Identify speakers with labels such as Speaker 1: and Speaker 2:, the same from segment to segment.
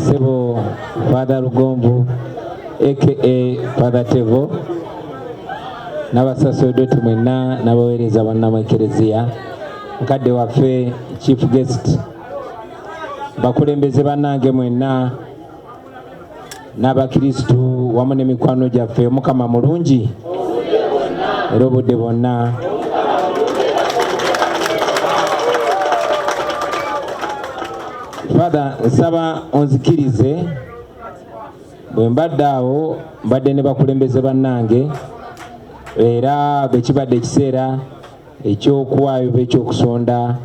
Speaker 1: Ssebo Father Lugonvu aka Father Tevo n'abasaserdoti mwenna n'abaweereza bonna mu Ekereziya, mukadde waffe chief guest, bakulembeze bannange mwenna n'abakristu wamu n'emikwano gyaffe, Omukama mulungi era obudde bwonna. Father, nsaba onzikirize bwe mbadde awo mbadde ne bakulembeze bannange era bwe kibadde ekiseera ekyokuwaayo oba ekyokusonda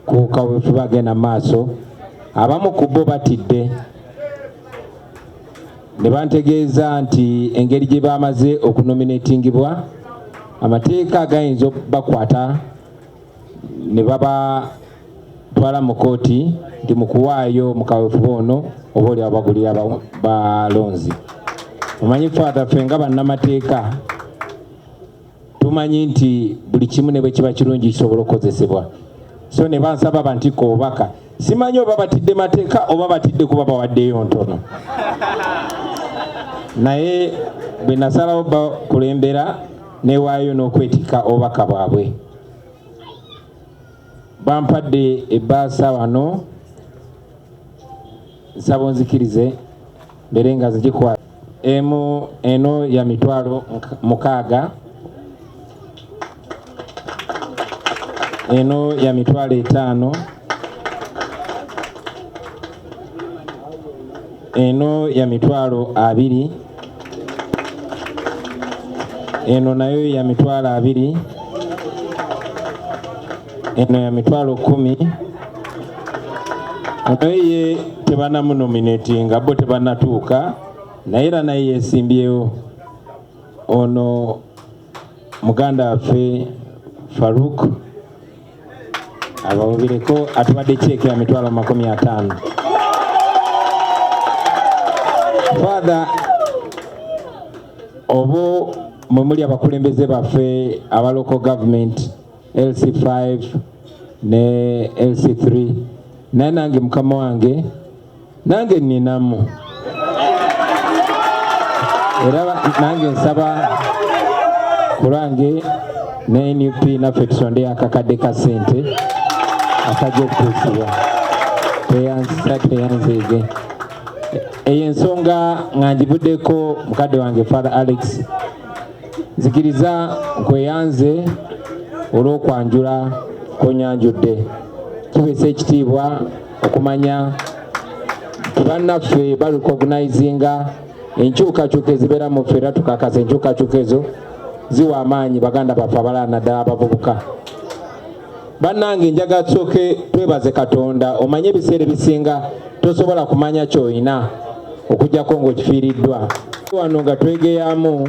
Speaker 1: ku kaweefube agenda mu maaso, abamu ku bo batidde ne bantegeeza nti engeri gye bamaze okunominatingibwa amateeka gayinza okubakwata ne babatwala mu kooti nti mu kuwaayo mu kaweefube ono oba oli abagulira balonzi. Omanyi Father, ffe nga bannamateeka tumanyi nti buli kimu ne bwe kiba kirungi kisobola okukozesebwa, so ne bansaba bantikka obubaka. Simanyi oba batidde mateeka oba batidde kuba bawaddeyo ntono, naye bwe nasalawo bakulembera newaayo n'okwetikka obubaka bwabwe. Bampadde ebbaasa wano, nsaba onzikirize mbere nga nzigikwa. Emu eno ya 60,000, eno ya 50,000, eno ya 20,000, eno nayo ya 20,000, eno ya 10,000. Ono ye tebanamunominatinga, bo tebanatuuka, naye era naye yesimbyewo. Ono muganda waffe Faruk abawubireko atuwadde ceeke ya 250,000. Father, obo mwe muli abakulembeze baffe aba local government LC5 ne LC3, naye nange mukama wange nange nninamu, era nange nsaba kulwange ne NUP naffe tusonde akakadde ka ssente akajja okutuusibwa. Tweyanzisa, tweyanzeege. Eyo ensonga nga ngivuddeko, mukadde wange Father Alex, nzikiriza nkweyanze olw'okwanjula kw'onyanjudde. Kiweesa ekitiibwa okumanya nti bannaffe barecognizinga enkyukakyuka ezibeera mu ffe, era tukakasa enkyukakyuka ezo ziwa amaanyi baganda baffe abalala, naddala abavubuka. Bannange, njagala tusooke twebaze Katonda. Omanye ebiseera ebisinga tosobola kumanya ky'olina okuggyako ng'okifiiriddwa. Wano nga twegeyamu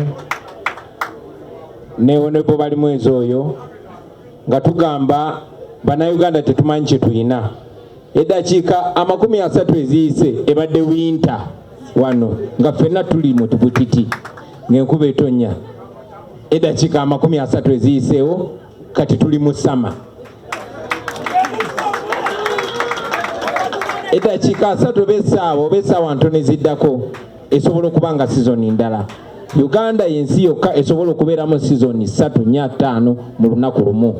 Speaker 1: ne Honorable Balimwezo oyo nga tugamba Bannayuganda tetumanyi kye tulina. Eddakiika 30 eziyise ebadde winter wano nga ffenna tuli mu butiti ng'enkuba etonnya. Eddakiika 30 eziyiseewo kati tuli mu summer. Eddakiika 30 oba essaawa oba essaawa ntono eziddako esobola okuba nga sizoni ndala. Uganda y'ensi yokka esobola okubeeramu sizoni 3, 4, 5 mu lunaku lumu.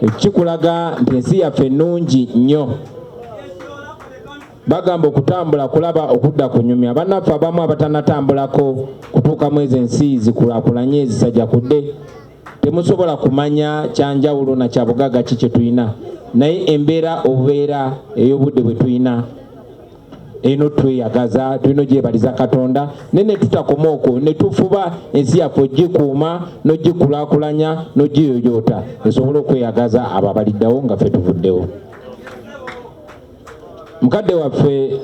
Speaker 1: Ekikulaga nti ensi yaffe ennungi nnyo. Bagamba okutambula kulaba okudda kunyumya. Bannaffe abamu abatanatambulako kutuuka mu ezo ensi zikulaakulanye ezisajja kudde, temusobola kumanya kyanjawulo na kya bugagga ki kye tulina, naye embeera obubeera ey'obudde bwe tulina eno tweyagaza, tulina ogyebaliza Katonda, naye ne tutakoma okwo ne tufuba ensi yaffe ogikuuma n'ogikulaakulanya n'ogiyoyoota esobole okweyagaza abo abaliddawo nga ffe tuvuddewo. Mukadde waffe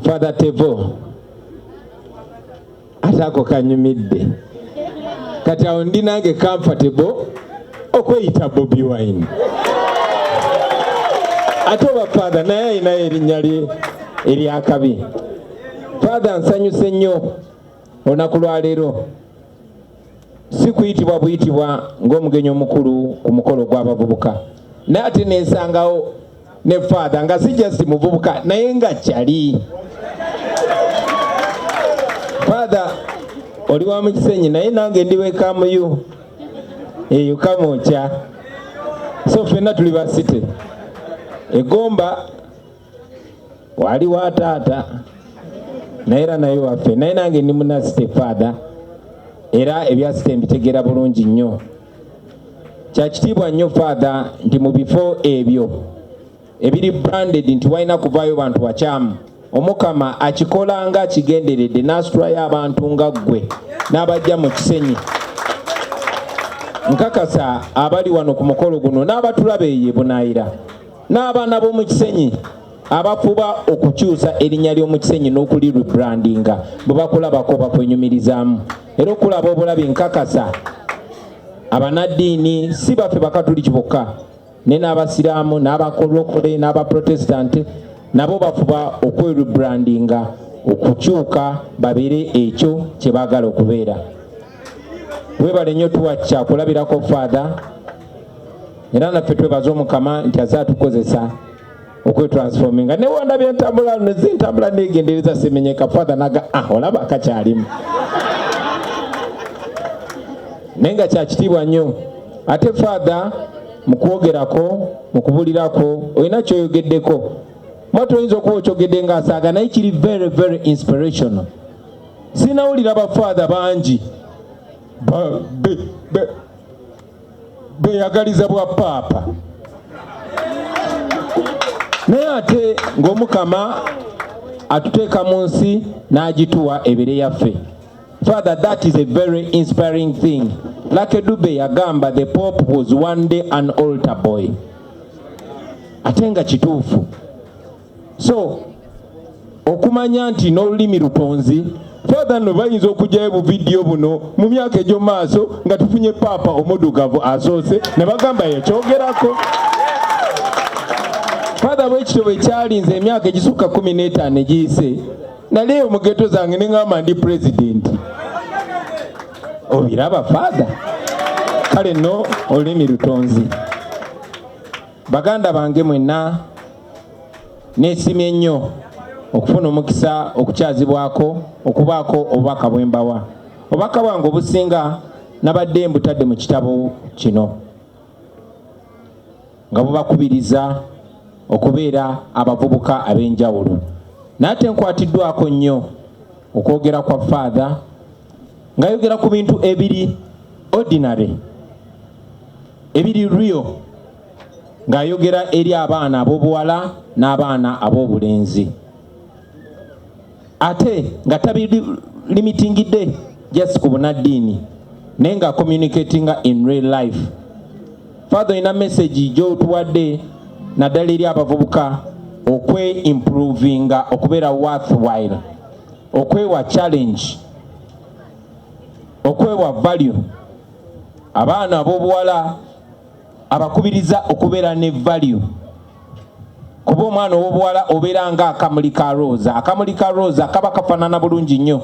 Speaker 1: Father Tevo, ate ako kanyumidde. Kati awo ndi nange comfortable okweyita Bobi Wine, ate oba Father naye alinayo erinnya lye eryakabi. Father, nsanyuse nnyo olunaku lwaleero, si kuyitibwa buyitibwa ng'omugenyi omukulu ku mukolo gw'abavubuka, naye ate nensangawo Ne Father nga si just muvubuka, naye nga kyali. Father, oli wa mu Kisenyi, naye nange ndi wekamuyu eyo Kamwokya, so ffenna tuli ba city. Egomba wali wa taata, naye era naye waffe, naye nange ndi muna city, Father, era ebya city mbitegeera bulungi nnyo. Kyakitiibwa nnyo, Father, nti mu bifo ebyo ebiri branded nti walina kuvaayo bantu bakyamu, Omukama akikola nga akigenderedde n'asitulayo abantu nga ggwe n'abajja mu Kisenyi. Nkakasa abali wano ku mukolo guno n'abatulaba eyo ebunaayira n'abaana b'omu Kisenyi abafuba okukyusa erinnya ly'omu Kisenyi n'okuli rebrandinga, bwe bakulabako bakwenyumirizaamu era okulaba obulabi. Nkakasa abanaddiini si baffe Bakatuliki bokka, ne n'Abasiraamu n'Abakolokole n'Abaprotestante nabo bafuba okwerebrandinga, okukyuka babeere ekyo kye baagala okubeera. Webale nnyo, tuwa kyakulabirako, Father, era naffe twebaza Omukama nti aze atukozesa okwetransforminga. Newandabye entambula nezentambula negendereza semenyeka, Father naga, "Ah, olaba kakyalimu," naye nga kyakitiibwa nnyo. Ate Father, mu kwogerako, mu kubulirako, olina kyoyogeddeko mwatu, oyinza okuba okyogedde ng'asaaga, naye kiri very very inspirational. Sinawulira bafaather bangi beyagaliza bwa paapa, naye ate ng'Omukama atuteeka mu nsi n'agituwa ebere yaffe. Father, that is a very inspiring thing. Lucky Dube yagamba, "The Pope was one day an altar boy," ate nga kituufu. So okumanya nti n'olulimi lutonzi, Father, nno bayinza okugyayo buvidiyo buno mu myaka egy'omu maaso nga tufunye paapa omuddugavu asoose ne bagamba yakyogerako. Father, bwekityo bwe kyalinze emyaka egisukka 15 egiyise, nali eyo mu ghetto zange ne ŋŋamba ndi pulezidenti. Obiraba, Father? Kale nno olulimi lutonzi. Baganda bange mwenna, neesimye nnyo okufuna omukisa okukyazibwako okubaako obubaka bwe mbawa. Obubaka bwange obusinga nabadde mbutadde mu kitabo kino nga bubakubiriza okubeera abavubuka ab'enjawulo, naye ate nkwatiddwako nnyo okwogera kwa Father ng'ayogera ku bintu ebiri ordinary, ebiri real, ng'ayogera eri abaana ab'obuwala n'abaana ab'obulenzi, ate nga tabilimitingidde just ku bunaddiini, naye nga communicatinga in real life. Father, olina message gy'otuwadde naddala eri abavubuka okwe-improvinga, okubeera worthwhile, okwewa challenge, okwewa value. Abaana ab'obuwala abakubiriza okubeera ne value, kuba omwana ow'obuwala obeera nga akamuli ka rooza. Akamuli ka rooza kaba kafaanana bulungi nnyo.